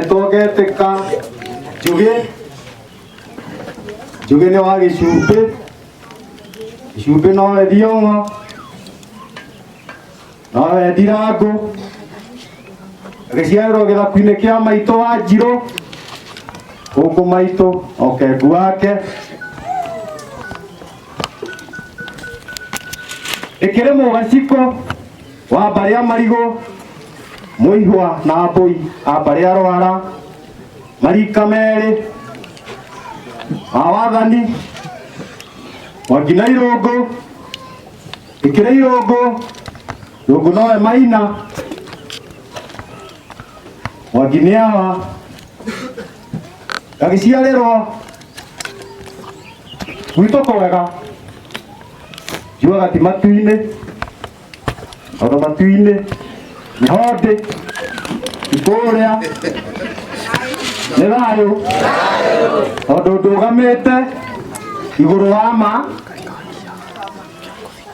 Ngetwo ngetĩka Njugĩ. Njugĩ nĩ wa gĩcumbĩ. Gĩcumbĩ nowe Thiong'o. Nowe Ndirangũ. Agĩciarĩrwo gĩthaku-inĩ kĩa maitũ wa Njirũ. Gũkũ maitũ okengu wake. Ĩkĩrĩ mũgacikũ wa mbarĩ ya marigũ mũihwa na mbũi a mbarĩ ya rwara marika merĩ ma wathani mwangi na irũngũ ĩkĩrĩ irũngũ rũngũ nowe maina mwangi nĩ awa gagĩciarĩrwo gwitũ kwega njugaga ti matu-inĩ tondũ matu-inĩ nĩho ndĩ ti kũrĩa nĩ thayũ tondũ ndũgamĩte igũrũ wa ma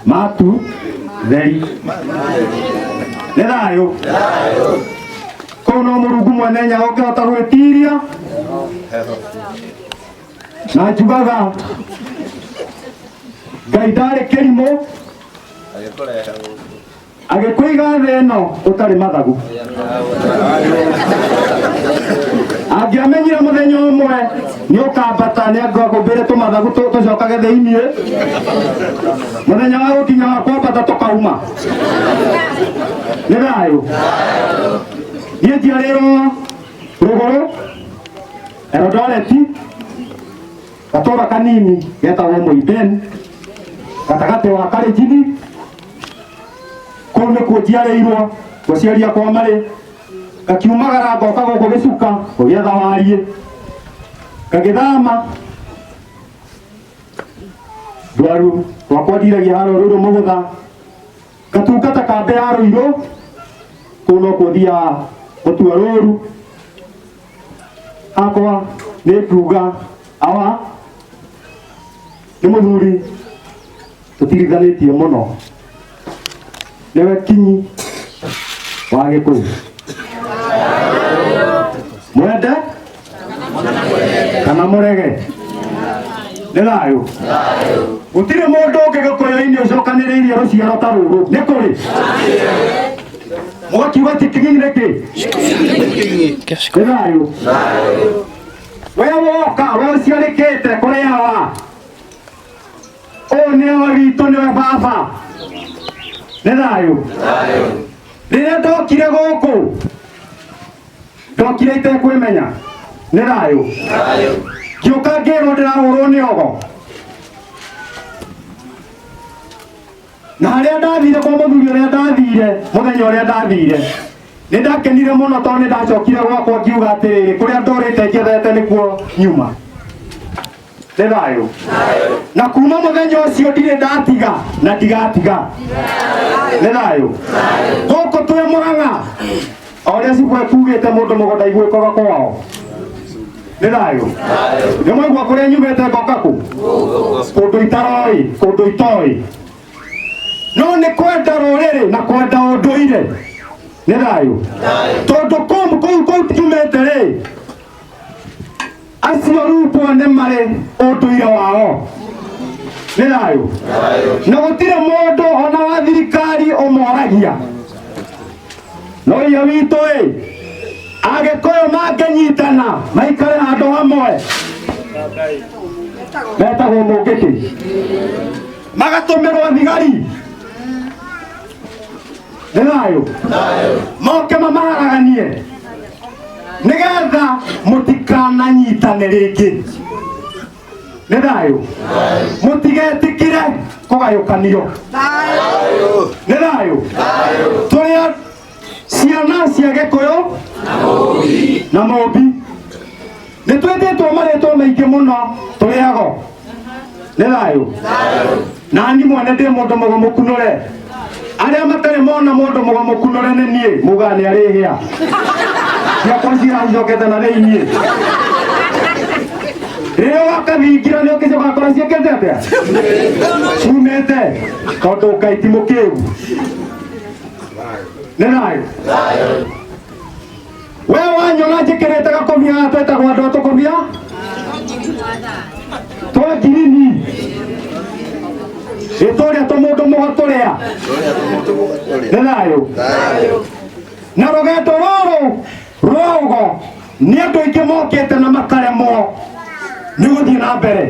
matu theri nĩ thayũ kũu no mũrungu mwene nyaga ũngĩhota gwĩtiria na njugaga ngai ndarĩ kĩrimũ agĩkũiga thĩ ĩno ũtarĩ mathagu angĩamenyire mũthenya ũmwe nĩ ũkambata nĩ angĩakũmbĩre tũmathagu tũcokage thĩiniĩ mũthenya wa gũkinya wa kwambata tũkauma nĩ thayũ niĩ njiarĩrwo rũgũrũ Eldoret gatũra kanini getagwo Moiben gatagatĩ wa Kalenjin kũu nĩkuo njiarĩirwo gũciaria kwa marĩ ngakiumagara ngoka gũkũ gĩcuka gũgĩetha wariĩ ngagĩthama ndwaru rwakwa ndiragia harĩa rũirũ mũgũtha ngatungata kambĩ ya rũirũ kũu nokuo thiaga gũtua rũru akwa nĩ kuga awa nĩ mũthuri tũtirithanĩtie mũno nĩwe kinyi wa gĩkũyũ mwende kana mũrege nĩ thayũ gũtirĩ mũndũ ũngĩ gĩkũyũ-inĩ ũcokanĩrĩirie rũciaro ta rũrũ nĩ kũrĩ mũgakiuga ti kinyi nĩkĩ nĩ thayũ we woka we ũciarĩkĩte kũrĩ awa ũyũ nĩ awa witũ nĩwe baba nĩ thayũ rĩrĩa ndokire gũkũ ndokire itekwĩmenya nĩ thayũ ngĩũka ngĩrwo ndĩrahũrwo nĩ ogo na harĩa ndathire kwa mũthuri ũrĩa ndathire mũthenya ũrĩa ndathire nĩ ndakenire mũno tondũ nĩ ndacokire gwakwa ngiuga atĩrĩrĩ kũrĩa ndũrĩte njethete nĩkuo nyuma nĩ thayũ na kuma mũthenya ũcio ndirĩ ndatiga na ndigatiga nĩ thayũ gũkũ twĩ mũrang'a o ũrĩa cibũ ekugĩte mũndũ mũgũnda iguĩkaga kwao nĩ thayũ nĩ mwaigua kũrĩa nyumĩte ngoka kũ kũndũ itaroĩ kũndũ itoĩ no nĩ kwenda rũrĩrĩ na kwenda ũndũire nĩ thayũ tondũ kũu kũu kũu nyumĩte rĩ acio rutwo nĩ marĩ ũndũire wao nĩ thayũ na gũtirĩ mũndũ ona wa thirikari ũmoragia no ia witũ ĩ agĩkũyũ mangĩnyitana maikare handũ hamwe metagwo mũngĩkĩ magatũmĩrwo thigari nĩ thayũ moke mamaharaganie nĩgetha mũtikananyitane rĩngĩ nĩ thayũ mũtigetĩkĩre kũgayũkanio nĩ thayũ tũrĩ a ciana cia gĩkũyũ na mũmbi nĩ twĩtĩtwo marĩtwa maingĩ mũno tũrĩ ago nĩ thayũ nani mwene ndĩ mũndũ mũgo mũkunũre arĩa matarĩ mona mũndũ mũgo mũkunũre nĩ niĩ mugaga nĩ arĩhĩa ciakwa ciracokete na thĩiniĩ rĩrĩa wakathingira nĩ ũkĩcoka kora ciĩkĩte atĩa ciumĩte tondũ ngai ti mũkĩgu nĩ thayũ. We wanyona njĩkĩrĩte gakobia gaka twĩtagwo andũ a tũkobia twa ngirini ĩ tũrĩa tũmũndũ mũgo tũrĩa nĩ thayũ na rũgendo rũrũ rwa ũgo nĩ andũ aingĩ mokĩte na makaremwo nĩ gũthiĩ na mbere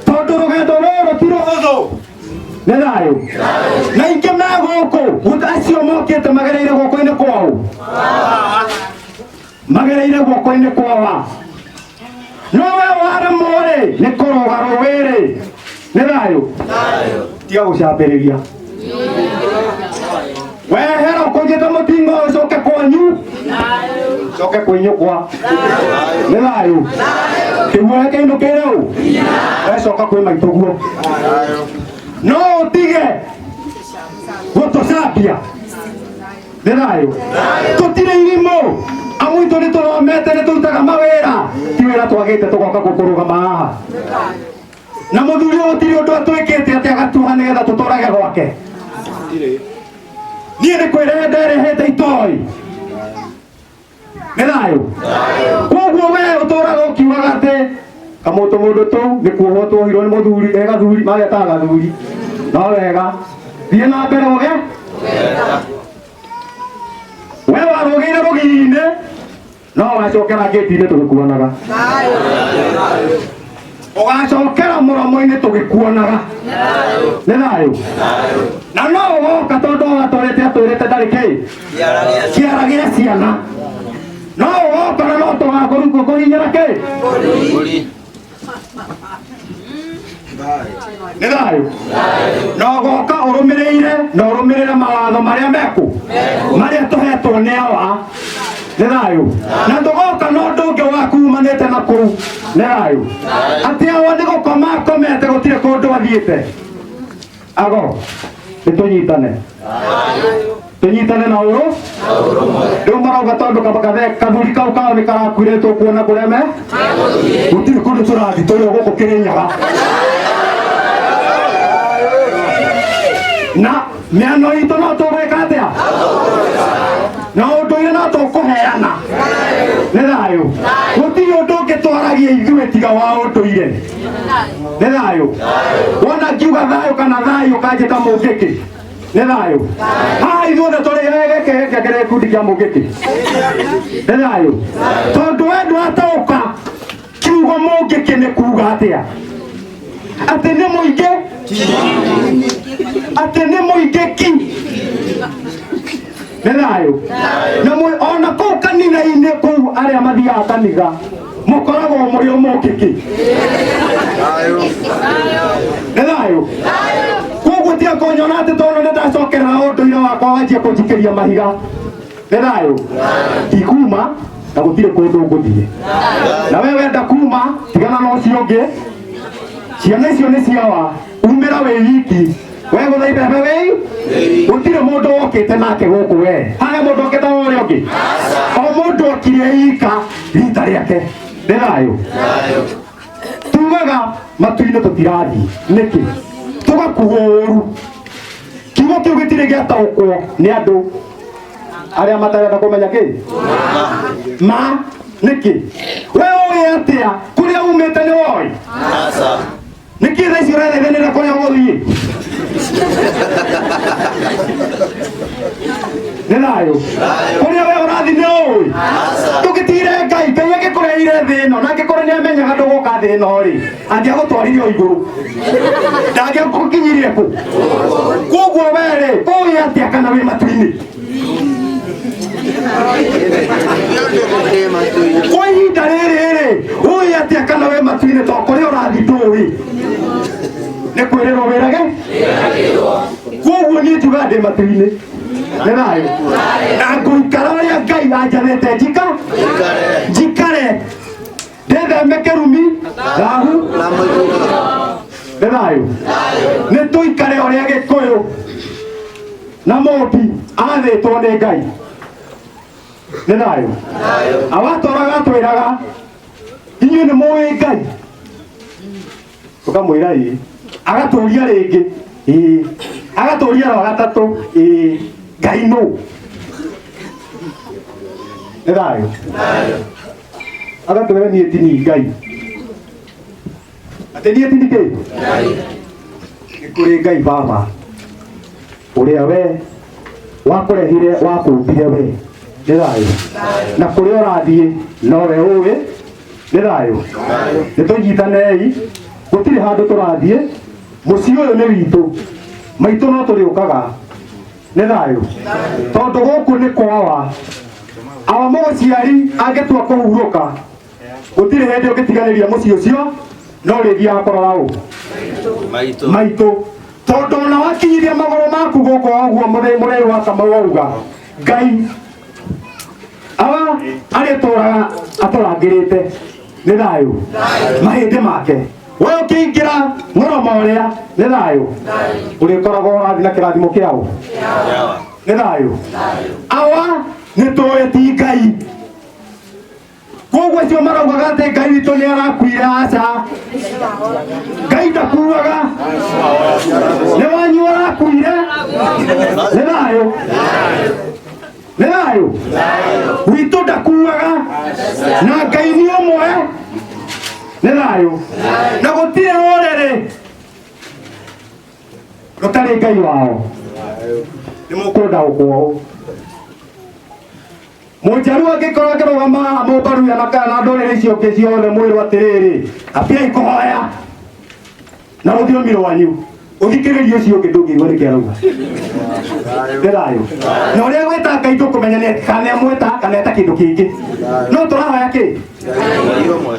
tondũ rũgendo rũrũ ti rũhũthũ nĩ thayũ na aingĩ me gũkũ acio mokĩte magereire guoko-inĩ kwao magereire guoko-inĩ kwawa no we waremwo rĩ nĩ kũrũga rũĩ rĩ nĩ thayũ tiga gũcambĩrĩria wehera ũkũnjĩte mũtingo ũcoke kwanyu coke kwĩ nyũkwa nĩ thayũ kĩguoya kĩinũkĩre ũ wecoka kwĩ maitũguo no ũtige gũtũcambia nĩ thayũ tũtirĩ irimũ amu itũ nĩ tũthomete nĩ tũrutaga mawĩra ti wĩra twagĩte tũgoka gũkũrũgama haha na mũthuri ũyũ gũtirĩ ũndũ atwĩkĩte atĩ agatuoha nĩgetha tũtũrage gwake niĩ nĩ kwĩrehe nderehete itoi nĩ thayũ koguo we ũtũraga ũkiugaga atĩ kamũtũ mũndũ tũu nĩ kuohwo tuohirwo nĩ mũthuri e gathuri magetaga gathuri no wega thiĩ na mbere ũge we warũgĩire rũgiri-inĩ no wacokera ngĩti-inĩ tũgĩkuonaga ũgacokera mũromo-inĩ tũgĩkuonaga nĩ thayũ na no ũgoka tondũ watũrĩte atwĩrĩte ndarĩ kĩ kĩara gĩa ciana no ũgoka na no tũgakũhinyĩra kĩ nĩ thayũ na ũgoka ũrũmĩrĩire na ũrũmĩrĩre mawatho marĩa meku marĩa tũhetwo nĩ awa nĩ thayũ na ndũgoka na ũndũ ũngĩ waku umanĩte na kũu nĩ thayũ atĩ awa nĩ gũkoma akomete gũtirĩ kũndũ athiĩte ago nĩ tũnyitane tũnyitane na ũrũ rĩu marauga tondũ kathuri kau kao nĩ karakuire tũkuona kũrĩa me gũtirĩ kũndũ tũrathiĩ tũrĩ o gũkũ Kĩrĩnyaga na mĩano itũ no tũgwĩka atĩa na ũndũire no tũkũheana nĩ thayũ gũtirĩ ũndũ ũngĩ twaragia ithuĩ tiga wa ũndũire nĩ thayũ wona ngiuga thayũ kana thayũ kanjĩta mũngĩkĩ nĩ thayũ haha ithuothe tũrĩ gĩkĩ gĩkĩ gĩkundi kĩa mũngĩkĩ nĩ thayũ tondũ we ndwataũka kiugo mũngĩkĩ nĩ kuga atĩa atĩ nĩ mũingĩ atĩ nĩ mũingĩ ki nĩ thayũ na ona kũu kanitha-inĩ kũu arĩa mathiaga kanitha mũkoragwo mũrĩ o mũngĩkĩ nĩ thayũ koguo tiga kũnyona atĩ tondũ nĩ ndacokerera ũndũire wakwa wanjia kũnjikĩria mahiga nĩ thayũ ndikuma na gũtirĩ kũndũ ngũthiĩ na we wenda kuma tigana na ũcio ũngĩ ciana icio nĩ ciawa umĩra wĩ wiki we gũtha ibebe wĩ gũtirĩ mũndũ wokĩte nake gũkũ we hahe mũndũ okĩte wa ũrĩa ũngĩ o mũndũ okire ika rita rĩake nĩ thayũ tugaga matu-inĩ tũtirathiĩ nĩkĩ tũgakuo ũru kiugo kĩu gĩtirĩ gĩataũkwo nĩ andũ arĩa matarenda kũmenya kĩ ma nĩkĩ we ũĩ atĩa kũrĩa umĩte nĩ woĩ nĩkĩ thaa ici ũrethethanĩra kũrĩa ũgũthiĩ nĩ thayũ kũrĩa we ũrathiĩ nĩ ũĩ ndũgĩtigire ngai ngai angĩkũreheire thĩ ĩno na angĩkorwo nĩ amenyaga ndũgũka thĩ ĩno rĩ angĩagũtwarire o igũrũ ndangĩagũkinyirie kũ koguo we rĩ ũĩ atĩa kana wĩ matu-inĩ kwa ihinda rĩrĩ rĩ ũĩ atĩa kana wĩ matu-inĩ to kũrĩa ũrathiĩ ndũĩ nĩ kwĩrĩrwo wĩrage koguo niĩ njuga ndĩ matu-inĩ nĩ thayũ na ngũikara ũrĩa ngai anjathĩte njika njikare ndĩtheme kĩrumi thahu nĩ thayũ nĩ tũikare ũrĩa gĩkũyũ na mũmbi athĩtwo nĩ ngai nĩ thayũ awatũraga atwĩraga inyuĩ nĩ mũĩ ngai tũkamwĩra ĩĩ agatũria rĩngĩ ĩĩ agatũria rwa gatatũ ĩĩ ngai nũ Nĩ thayũ. Agatwĩra niĩ ti niĩ Ngai, atĩ niĩ ti niĩ kĩ nĩ kũrĩ Ngai Baba ũrĩa we wakũrehire, wakũmbire we. Nĩ thayũ. Na kũrĩa ũrathiĩ nowe ũĩ. Nĩ thayũ. Nĩ tũnyitanei, gũtirĩ handũ tũrathiĩ. Mũciĩ ũyũ nĩ witũ, maitũ no tũrĩũkaga. Nĩ thayũ, tondũ gũkũ nĩ kwawa awa. Mũciari angĩtua kũhurũka, gũtirĩ hĩndĩ ũngĩtiganĩria mũciĩ ũcio, no rĩthiaga kũrora ũ? Maitũ. Maitũ, tondũ ona wakinyithia magũrũ maku gũkũ o ũguo, mũrĩu wa Kamau auga Ngai awa arĩtũraga atũrangĩrĩte. Nĩ thayũ. Mahĩndĩ make we ũkĩingĩra mũromo ũrĩa. Nĩ thayũ. Ũrĩkoragwo ũrathiĩ na kĩrathimo kĩao. Yawa. Nĩ thayũ. Awa nĩ tũĩ ti Ngai, koguo acio maraugaga atĩ Ngai witũ nĩ arakuire, aca, Ngai ndakuaga, nĩ wanyu arakuire. Nĩ thayũ. Nĩ thayũ. Witũ ndakuaga na Ngai nĩ ũmwe. Nĩ thayũ. Na gũtirĩ rũrĩrĩ rũtarĩ Ngai wao. Nĩ mũkũndaũkwo ũũ, mũnjaru angĩkorwo akĩrũgama haha, mũmbaruya na kana na ndũrĩrĩ icio ingĩ ciothe, mwĩrwo atĩrĩrĩ, ambiai kũhoya na rũthiomi rwanyu, ũthikĩrĩrie ũcio ũngĩ, ndũngĩigua nĩkĩ arauga. Nĩ thayũ. Na ũrĩa gwĩta Ngai tũkũmenya nĩ kana nĩ amwĩta kana eta kĩndũ kĩngĩ, no tũrahoya kĩ? Ngai ũmwe.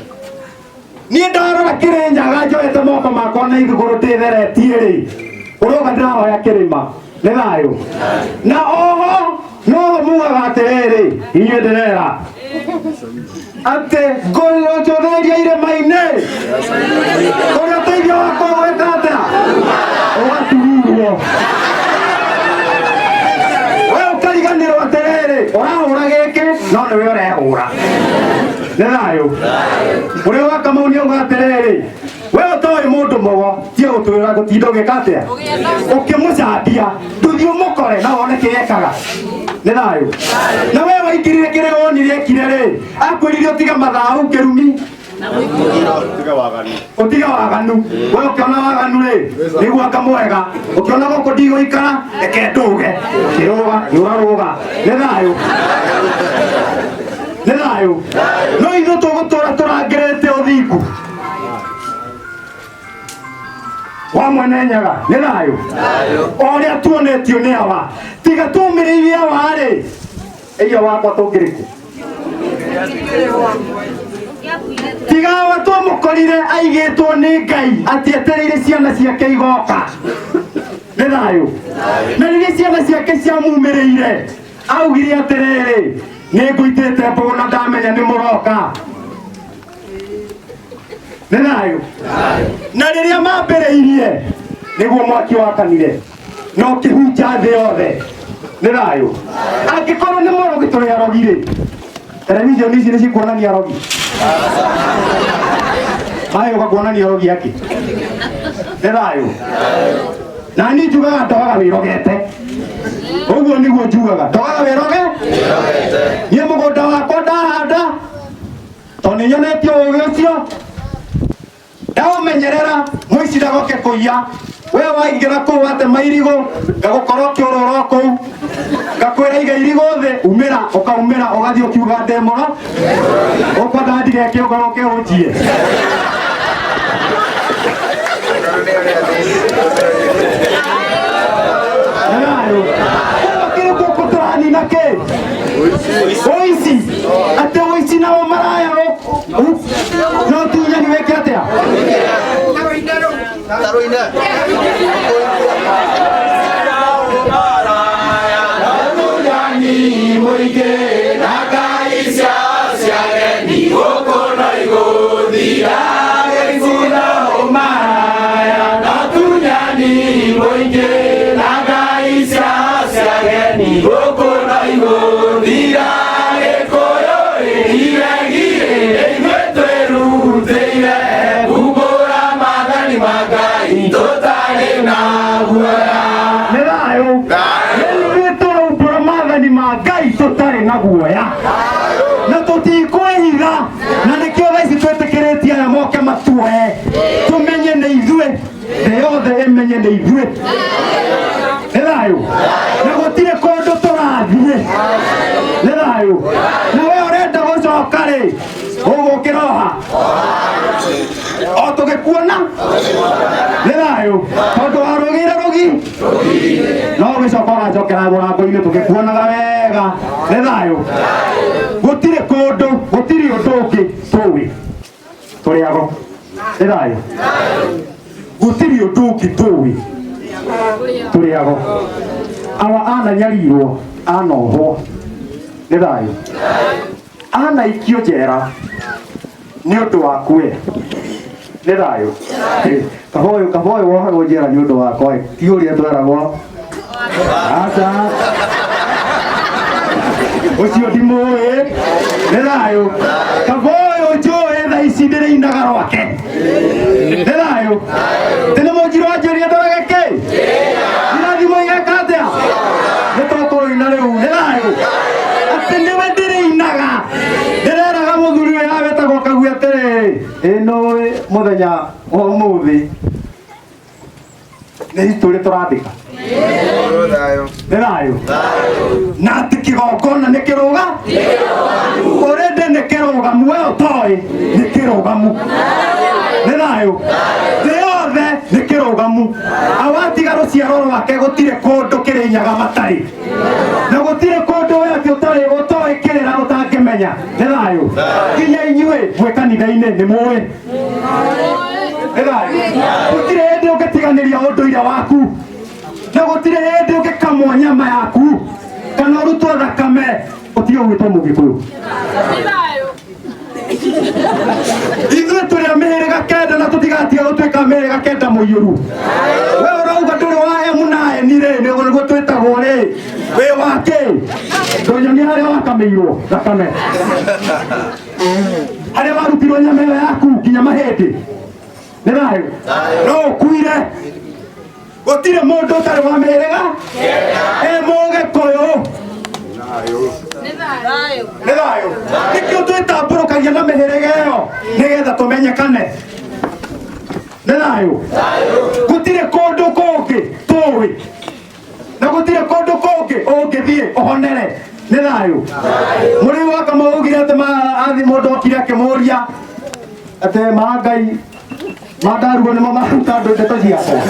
Niĩ ndarora Kĩrĩnyaga njoete moko makwa na igũrũ ndĩtheretie rĩ, ũroga ndĩrahoya kĩrĩma. Nĩ thayũ. Na oho noho mugaga atĩrĩrĩ, inyuĩ ndĩrera atĩ ngũrũcũthĩrĩria irĩma-inĩ, ũrĩa ũteithio wakwa gwĩka atĩa ũgatururwo, we ũkariganĩrwo atĩrĩrĩ, ũrahũra gĩkĩ no nĩwe ũrehũra. Nĩ thayũ. Ũrĩa wa Kamau nĩ auga atĩrĩrĩ, we ũtoĩ mũndũ mũgo tie gũtwĩra gũtinda ũgĩka atĩa ũkĩmũcambia, ndũthiĩ ũmũkore na wone kĩrĩa ekaga. Nĩ thayũ. Na we waingĩrire kĩrĩa wonire ekire rĩ, akwĩrire ũtige mathaũ, kĩrumi, ũtige waganu. We ũkĩona waganu rĩ, nĩguo anga mwega, ũkĩona gũkũ ndigũikara, reke ndũge, ũkĩrũga ũrarũga. Nĩ thayũ. Nĩ thayũ. No ithuĩ tũgũtũra tũrangĩrĩte ũthingu wa Mwene Nyaga. Nĩ thayũ. O ũrĩa tuonetio nĩ awa, tiga tũmĩrĩirie awa rĩ, ĩyo wakwa tũngĩrĩkũ? Tiga awa twamũkorire aigĩtwo nĩ Ngai atĩ etereire ciana ciake igoka. Nĩ thayũ. Na rĩrĩa ciana ciake ciamumĩrĩire, augire atĩrĩrĩ, nĩ ngũitĩte mbũgũ na ndamenya nĩ mũroka. Nĩ thayũ. Na rĩrĩa mambĩrĩirie, nĩguo mwaki wakanire na ũkĩhunja thĩ yothe. Nĩ thayũ. Angĩkorwo nĩ mũrogi, tũrĩ arogi rĩ, televisheni ici nĩ cikuonania arogi? Mayũka kuonania arogi akĩ? Nĩ thayũ. Na niĩ njugaga ndogaga wĩrogete, ũguo nĩguo njugaga, ndogaga wĩroge. Niĩ mũgũnda wakwa ndahanda, tondũ nĩ nyonetio ũgĩ ũcio, ndaũmenyerera mũici ndagoke kũiya. We waingĩra kũu watema irigũ, ngagũkorwo ũkĩũrũra o kũu, ngakwĩra iga irigũ thĩ, umĩra, ũkaumĩra ũgathiĩ ũkiuga ndĩ mũro, ũkwenda ndige kĩũga ũke ũnjie. Nĩ thayũ. Kĩrĩ gũkũ tũranina kĩ? Ũici. Atĩ ũici na ũmaraya no tunyani wĩke atĩa? Taruina. Nĩ thayũ. Rĩu ithuĩ tũraumbũra maathani ma Ngai tũtarĩ na guoya. Na tũtikwĩhitha, na nĩkĩo thaa ici twĩtĩkĩrĩtie aya moke matuoe, tũmenye nĩ ithuĩ, thĩ yothe ĩmenye nĩ ithuĩ. Nĩ thayũ, na gũtirĩ kũndũ tũrathiĩ. Nĩ thayũ. Na we ũrenda gũcoka rĩ, ũgũkĩra oha o tũgĩkuona. Nĩ thayũ, tondũ warũgĩire rũgi no ũgĩcoka ũgacokera mũrango-inĩ tũgĩkuonaga wega. Nĩ thayũ, gũtirĩ kũndũ, gũtirĩ ũndũ ũngĩ tũĩ, tũrĩ ago. Nĩ thayũ, gũtirĩ ũndũ ũngĩ tũĩ, tũrĩ ago. Awa ananyarirwo, anohwo. Nĩ thayũ, anaikio njera nĩ ũndũ waku we. Nĩ thayũ. Kaboyo kaboyo wohagwo njera nĩ ũndũ wakwa ĩ, ti ũrĩa tweragwo. Aca, ũcio ndimũĩ. Nĩ thayũ. Kaboyo njũĩ thaa ici ndĩrĩinaga rwake. Nĩ thayũ. Tĩ nĩ mũnjirũ wanjĩrire ndorage kĩ irathimo igeka atĩa, nĩ tũkũrũina rĩu. Nĩ thayũ, atĩ nĩwe ndĩrĩinaga. Ndĩreraga mũthuri ũyũ wetagwo Kagui atĩrĩrĩ, ĩno mũthenya wa ũmũthĩ nĩ history tũrandĩka. Nĩ thayũ. Na atĩ kĩgongona nĩ kĩrũga ũrĩndĩ, nĩ kĩrũgamu, we ũtoĩ nĩ kĩrũgamu. Nĩ thayũ. Thĩ yothe nĩ kĩrũgamu. Awatiga rũciaro rwake, gũtirĩ kũndũ kĩrĩnyaga matarĩ, na gũtirĩ kũndũ we atĩ ũtarĩ ũtoĩ kĩrĩra ũtangĩmenya. Nĩ thayũ. Nginya inyuĩ mwĩ kanitha-inĩ nĩ mũĩ. Nĩ thayũ. Gũtirĩ hĩndĩ ũngĩtiganĩria ũndũire waku, na gũtirĩ hĩndĩ ũngĩkamwo nyama yaku kana ũrutwo thakame ũtige gwĩtwo Mũgĩkũyũ. Ithuĩ tũrĩ a mĩhĩrĩga 9 na tũtigatiga gũtuĩka mĩhĩrĩga 9 mũiyũru. We ũrauga ndũrĩ wa emu na eni rĩ, nĩguo twĩtagwo rĩ, wĩ wa kĩ? Ndũnyonia harĩa wakamĩirwo thakame, harĩa warutirwo nyama ĩyo yaku nginya mahĩndĩ. Nĩ thayũ. No ũkuire, gũtirĩ mũndũ ũtarĩ wa mĩhĩrĩga e Mũgĩkũyũ. Nĩ thayũ. Nĩkĩo twĩtambũrũkagia na mĩhĩrĩga ĩyo nĩgetha tũmenyekane. Nĩ thayũ. Gũtirĩ kũndũ kũngĩ tũĩ, na gũtirĩ kũndũ kũngĩ ũngĩthiĩ ũhonere. Nĩ thayũ. Mũrĩu wa Kamau augire atĩ athi mũndũ okire akĩmũria atĩ ma Ngai mandaruo nĩmo maruta andũ ndeto ciakwa.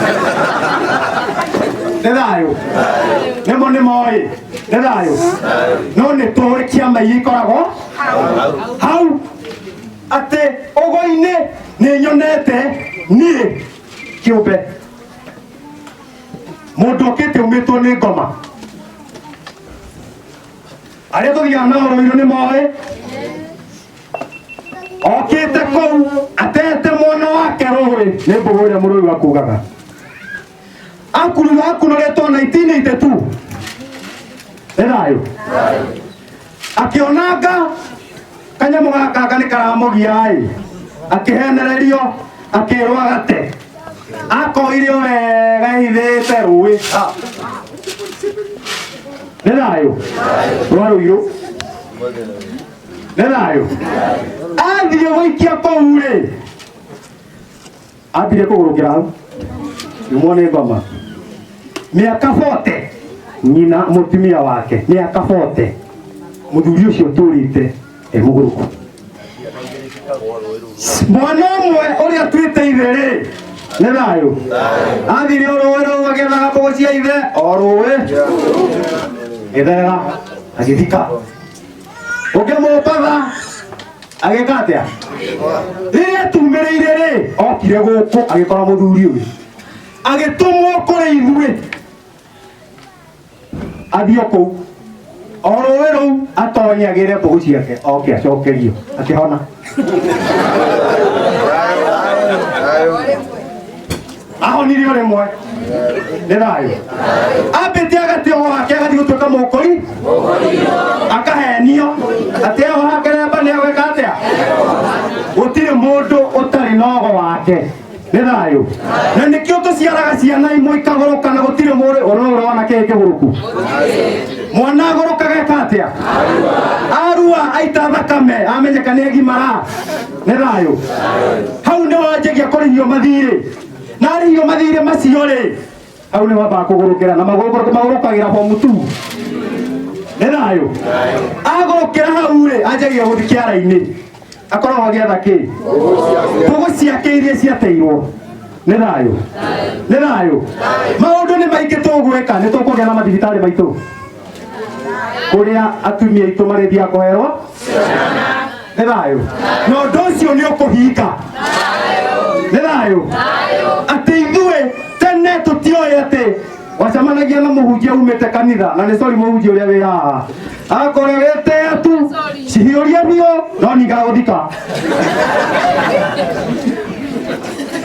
Nĩ thayũ. Nĩmo nĩ moĩ. Nĩ thayũ. No nĩ tũĩ kĩama iria ikoragwo hau atĩ ũgo-inĩ nĩ nyonete niĩ kĩũmbe mũndũ okĩte umĩtwo nĩ ngoma. Arĩa tũthiaga nao rũirũ nĩ moĩ okĩte kũu atete mwana wake rũĩ nĩ mbũgũ ĩrĩa mũrũi akugaga akuruga akunũrĩtwo 1982. Nĩ thayũ. Akĩonanga kanyamũ gaka nĩ karamũgia ĩ, akĩhenererio akĩrwo agate, akoire o wega ĩhithĩte rũĩ. Nĩ thayũ. Rwa rũirũ. Nĩ thayũ. Athiĩ gũikia kũu rĩ, ambire kũgũrũkĩra hau nyumwo nĩ ngoma mĩaka 40. Nyina mũtumia wake mĩaka 40, mũthuri ũcio ũtũrĩte e mũgũrũku. Mwana ũmwe ũrĩa tuĩte ithe rĩ, nĩ thayũ, athire o rũĩ rũu agĩethaga mbũgũ cia ithe o rũĩ gĩtherera, agĩthika ũngĩ mũmbatha agĩka atĩa. Rĩrĩa tumĩrĩire rĩ, okire gũkũ agĩkora mũthuri ũyũ agĩtũmwo kũrĩ ithuĩ athiĩ o kũu o rũĩ rũu atonye agĩre mbũgũ ciake, oke acokerio akĩhona. Ahonire o rĩmwe. Nĩ thayũ. Ambĩte agatĩ o wake agathiĩ gũtuĩka mũkũri, akahenio atĩ eho hakeremba nĩ agwĩka atĩa. Gũtirĩ mũndũ ũtarĩ na ogo wake. Nĩ thayũ. Na nĩkĩo tũciaraga ciana imwe ikagũrũka, na gũtirĩ mũndũ ũrona ũrona kĩĩ kĩgũrũku. Mwana agũrũkaga eka atĩa? Arua. Akua aita thakame amenyeka nĩ agimara. Nĩ thayũ. Hau nĩ wanjagia kũrĩhio mathirĩ. Na arĩhio mathirĩ macio rĩ, hau nĩ wambaga kũgũrũkĩra na magũrũkagĩra form 2. Nĩ thayũ. Agũrũkĩra hau rĩ, anjagia gũthiĩ kĩara-inĩ. Akoragwo agĩetha kĩ? Mbũgũ ciake iria ciateirwo. Nĩ thayũ. Nĩ thayũ. Maũndũ nĩ maingĩ tũgwĩka, nĩ tũkũgĩa na mathibitarĩ maitũ. Kũrĩa atumia aitũ marĩthiaga kũherwo nĩ thayũ. Na ũndũ ũcio nĩ ũkũhinga. Nĩ thayũ. Atĩ ithuĩ tene tũtioĩ atĩ wacemanagia na mũhunjia umĩte kanitha, na nĩ sorry mũhunjia ũrĩa wĩ haha, akorwo wĩtĩĩa tu cihiũrie biũ no ningagũthika.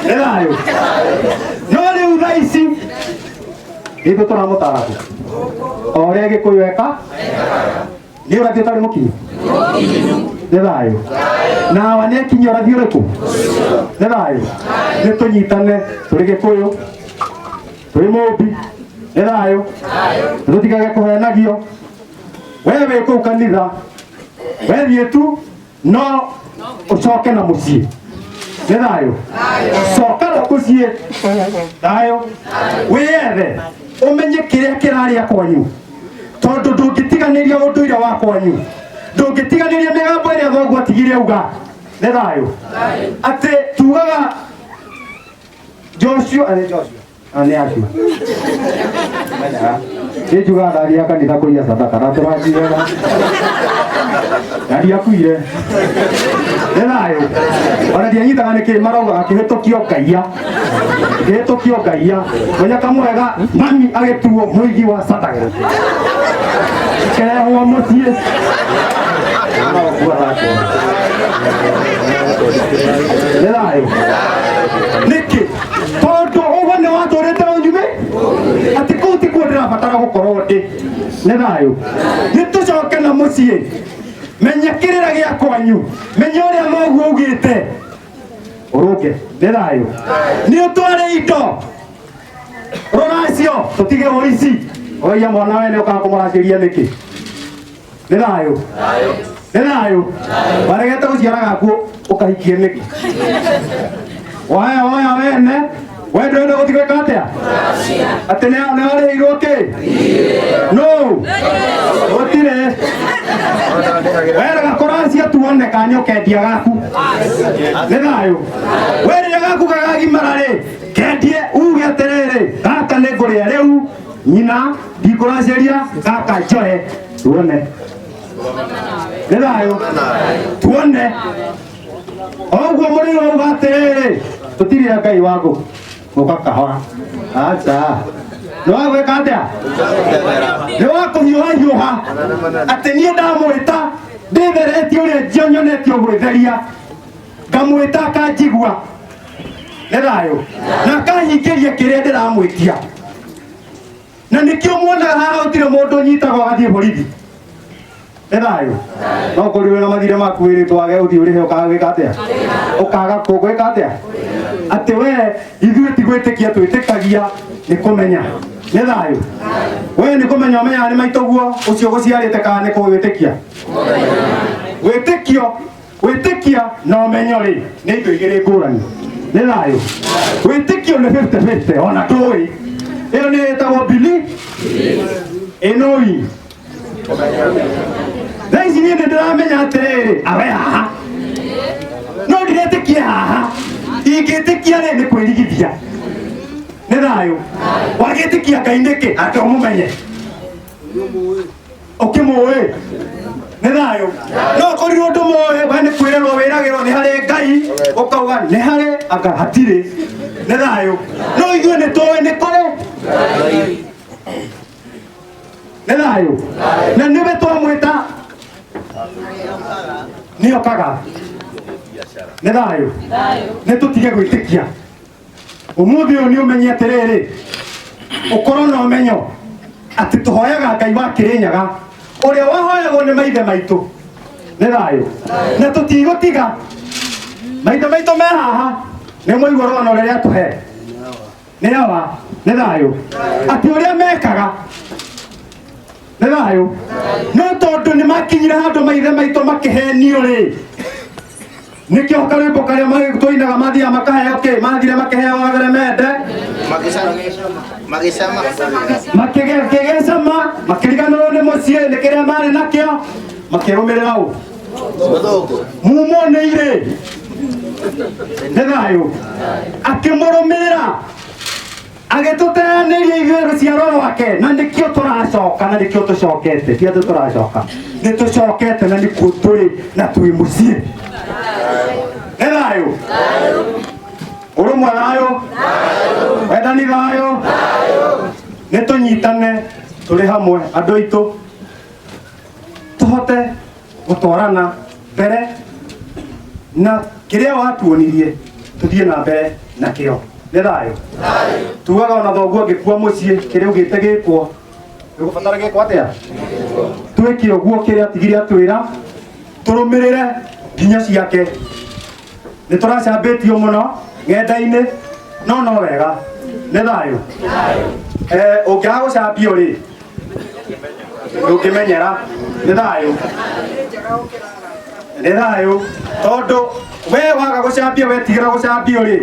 Nĩ thayũ. No rĩu thaa ici ithuĩ tũramũtara kũ? O ũrĩa Gĩkũyũ eka nĩ ũrathi ũtarĩ mũkinyu. Nĩ thayũ. Na awa nĩ akinyia ũrathi ũrĩkũ? Nĩ thayũ. Nĩ tũnyitane tũrĩ Gĩkũyũ, tũrĩ Mũmbi. Nĩ thayũ. Nĩ tũtigage kũhenagio. We wĩ kũu kanitha, we thiĩ tu no ũcoke na mũciĩ. Nĩ thayũ. Coka na mũciĩ. Thayũ. Wĩyethe ũmenye kĩrĩa kĩrarĩa kwanyu, tondũ ndũngĩtiganĩria ũndũire wa kwanyu, ndũngĩtiganĩria mĩgambo ĩrĩa thoguo atigire auga. Nĩ thayũ. Atĩ tugaga Joshua, nĩ Joshua. Ah, nĩ acio. Nĩ njugaga ndathiaga kanitha kũiya sadaka na tũranjiaga. Na ndiakuire. Nĩ thayũ. Ona ndianyitaga nĩkĩ marauga akĩhĩtũkio ngaiya. Akĩhĩtũkio ngaiya. Mũnyaka mwega mami agĩtuo mũigi wa sadaka. Kĩrehwo mũciĩ. No ũguo arakwo. Nĩ thayũ. Nĩkĩ? Tondũ ũguo nĩ watũrĩte ũnyume atĩ kũu tikuo ndĩrabatara gũkorwo ndĩ. Nĩ thayũ. Nĩ tũcoke na mũciĩ. Menya kĩrĩra gĩa kwanyu, menya ũrĩa thoguo augĩte, ũrũnge. Nĩ thayũ. Nĩ ũtware indo rũracio, tũtige ũici. Ũraiya mwana wene ũkaga kũmũracĩria nĩkĩ? Nĩ thayũ. Nĩ thayũ. Waregete gũciara gaku ũkahikie nĩkĩ? Waya woya wene, we ndũrenda gũthiĩ gwĩka atĩa? Atĩ nĩ warĩhĩirwo kĩ? No. Gũtirĩ. Weraga kũracia tuone kana nĩ ũkendia gaku. Nĩ thayũ. We rĩrĩa gaku gakagimara rĩ, kendie uge atĩrĩrĩ, gaka nĩ ngũrĩa rĩu, nyina ndikũracĩria, gaka njoe tuone. Nĩ thayũ. Tuone. Oguo mũrĩo auga atĩrĩrĩ, tũtirĩ a Ngai wa gũka kahora. Aca. Nĩ wa gwĩka atĩa? Nĩ wa kũhiũha hiũha. Atĩ niĩ ndamwĩta ndĩtheretie ũrĩa nyonetio gwĩtheria, ngamwĩta akanjigua. Nĩ thayũ. Na akahingĩria kĩrĩa ndĩramwĩtia. Na nĩkĩo muonaga haha gũtirĩ mũndũ ũnyitagwo agathiĩ borithi. Nĩ thayũ. No kũrĩ na mathirĩ maku wĩrĩtwo wage ũthiĩ ũrĩhe ũkaga gwĩka atĩa? Ũkaga gwĩka atĩa? Atĩ we ithuĩ ti gwĩtĩkia twĩtĩkagia, nĩ kũmenya. Nĩ thayũ. We nĩ kũmenya ũmenyaga nĩ maitũguo ũcio ũgũciarĩte kana nĩ kũwĩtĩkia? Wĩtĩkio, gwĩtĩkia na ũmenyo rĩ nĩ indo igĩrĩ ngũrani. Nĩ thayũ. Wĩtĩkio nĩ 50-50, ona ndũĩ. Ĩyo nĩ ĩtagwo belief ĩnũi. Thaa ici niĩ nĩ ndĩramenya atĩrĩrĩ, awe haha no ndiretĩkia haha, ingĩtĩkia rĩ nĩ kwĩrigithia. Nĩ thayũ. Wagĩtĩkia Ngai nĩkĩ? Atĩ ũmũmenye. Ũkĩmũĩ. Nĩ thayũ. No ũkorirwo ndũmũĩ, we nĩ kwĩrĩrwo wĩragĩrwo nĩ harĩ Ngai, ũkauga nĩ harĩ anga hatirĩ. Nĩ thayũ. No ithuĩ nĩ tũĩ nĩ kũrĩ. Nĩ thayũ. Na nĩwe twamwĩta nĩ okaga. Nĩ thayũ. Nĩ tũtige gwĩtĩkia. Ũmũthĩ ũyũ nĩ ũmenye atĩrĩrĩ, ũkorwo na ũmenyo atĩ tũhoyaga Ngai wa Kĩrĩnyaga ũrĩa wahoyagwo nĩ maithe maitũ. Nĩ thayũ. Na tũtigũtiga. Maithe maitũ me haha nĩ mwaigua rũgano rũrĩa atũhe. Nĩ awa. Nĩ thayũ. Atĩ ũrĩa mekaga. Nĩ thayũ. Thayũ. No tondũ nĩ makinyire handũ maithe maitũ makĩhenio rĩ, nĩkĩo karwĩmbo karĩa tũinaga mathiaga makaheo kĩ, mathire makĩheo wagere mende, Magĩcama. Makĩgecama, makĩriganĩrwo nĩ mũciĩ nĩ kĩrĩa marĩ nakĩo, makĩrũmĩrĩra ũ? Mũthũngũ. Mumo nĩ irĩ. Nĩ thayũ. Akĩmũrũmĩrĩra, agĩtũteanĩria ithuĩ rũciaro rwake, na nĩkĩo tũracoka, na nĩkĩo tũcokete. Ti atĩ tũracoka, nĩ tũcokete, na nĩkuo tũrĩ na twĩ mũciĩ. Nĩ thayũ. Ũrũmwe thayũ, wendani thayũ. Nĩ tũnyitane tũrĩ hamwe andũ aitũ, tũhote gũtwarana mbere na kĩrĩa watuonirie tũthiĩ na mbere nakĩo. Nĩ thayũ. Tugaga ona thoguo angĩkua mũciĩ, kĩrĩa ugĩte gĩkwo, gĩgũbatara gĩkwo atĩa? Twĩke ũguo kĩrĩa atigire atwĩra, tũrũmĩrĩre nginya ciake. Nĩ tũracambĩtio mũno ng'enda-inĩ, no no wega. Nĩ thayũ. Ũngĩaga gũcambio rĩ, ndũngĩmenyera. Nĩ thayũ. Nĩ thayũ. Tondũ we waga gũcambio, wetigĩra gũcambio rĩ,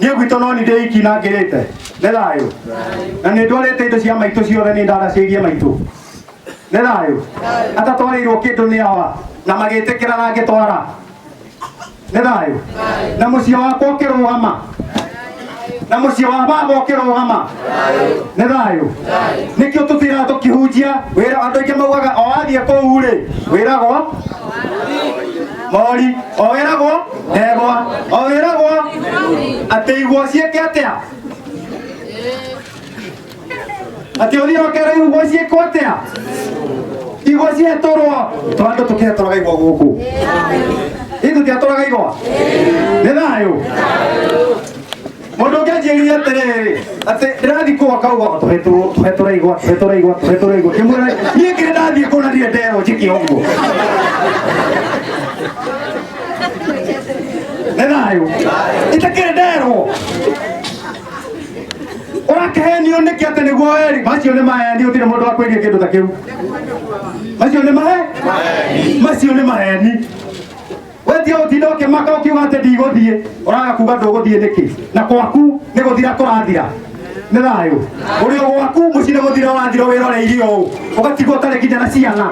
niĩ gwitũ no ni ndĩ iki na ngĩrĩte. Nĩ thayũ. Na nĩ ndwarĩte indo cia maitũ ciothe, nĩ ndaracĩirie maitũ. Nĩ thayũ. Atatwarĩirwo kĩndũ nĩ awa na magĩtĩkĩra na ngĩtwara. Nĩ thayũ. Na mũciĩ wakwa ũkĩrũgama, na mũciĩ wa baba ũkĩrũgama. Nĩ thayũ. Nĩkĩo tũtiraga tũkĩhunjia wĩra. Andũ aingĩ maugaga o wathiĩ kũu rĩ, wĩragwo mori, o wĩragwo ndegwa, o wĩragwo atĩ igwa ciĩke atĩa, atĩ ũthiĩ ũkere igwa ciĩkwo atĩa, igwa cihetũrwo. To andũ tũkĩhetũraga igwa gũkũ, ithuĩ tũtiatũraga igwa. Nĩ thayũ. Mũndũ ũngĩ anjĩrire atĩrĩrĩ, atĩ ndĩrathiĩ kũu akauga tũhetũrwo, tũhetũra igwa, tũhetũra igwa, tũhetũra igwa. Ngĩmwĩra niĩ ngĩrĩ ndathiĩ kũu na ndirĩ nderwo njĩke ũguo. Nĩ thayũ. Itakĩrĩ nderwo. Ũrakĩhenio nĩkĩ atĩ nĩguo weri? Macio nĩ maheni, gũtirĩ mũndũ wakwĩria kĩndũ ta kĩu. Macio nĩ mahe? Macio nĩ maheni. Wetia ũtinda ũkĩmaka ũkiuga atĩ ndigũthiĩ, ũraga kuga ndũgũthiĩ nĩkĩ? Na kwaku nĩ gũthira kũrathira. Nĩ thayũ. Ũrĩ o gwaku mũciĩ nĩ gũthira ũrathira wĩroreirie ũũ, ũgatigwo ũtarĩ nginya na ciana.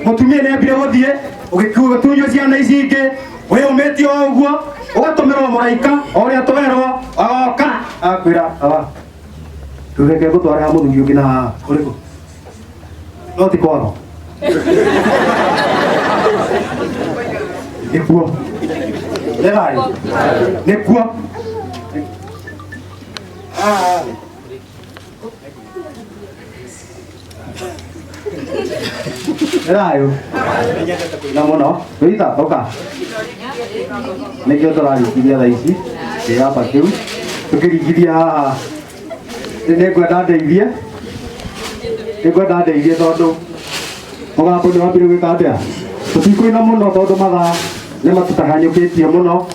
Mũtumia nĩ ambire gũthiĩ, ũgĩtunywo ciana ici ingĩ, wĩyũmĩtie o ũguo, ũgatũmĩrwo mũraika o ũrĩa twerwo, agoka agakwĩra awa, reke ngũtware ha mũthuri ũngĩ na haha ũrĩkũ? No ti kwao. Nĩkuo. Nĩ thayũ. Nĩkuo. Nĩ thayũ. Na mũno. Rũitha, ũka. Nĩkĩo tũraringithia thaa ici kĩgamba kĩu tũkĩringithia haha. Nĩngwenda ndeithie, nĩngwenda ndeithie tondũ mũgambo nĩ wambire gwĩka atĩa. Tũtikũina mũno tondũ mathaa nĩ matũtahanyũkĩtie mũno.